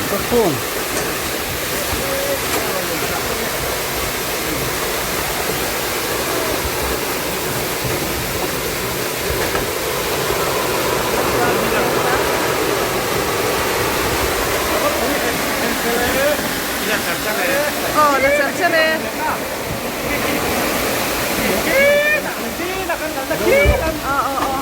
Ka phone. Aw la char char e. Aw aw aw.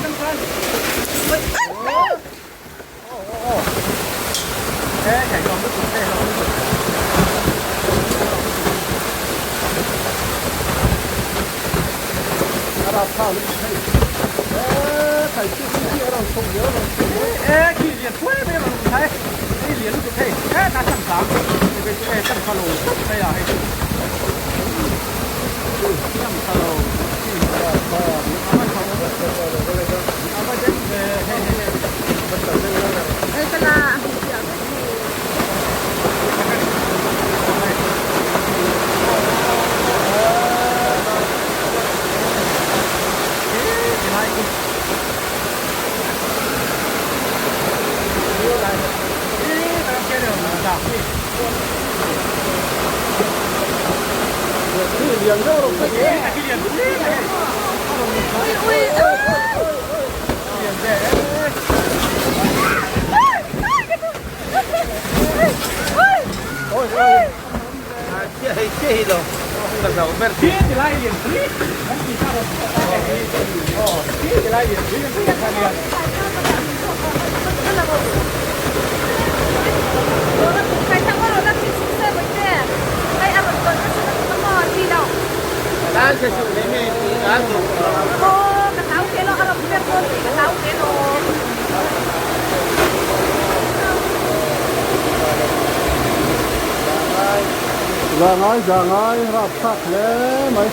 Za ngai za ngai rapthlak hle mai.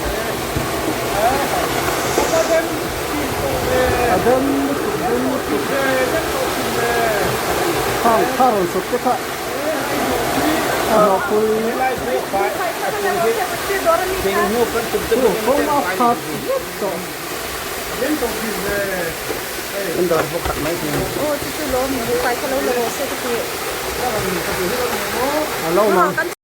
A den lutuk den lutuk khang kha rawn sawp te kha a hlawhpui kawng a khat vek tawh. A lo mang.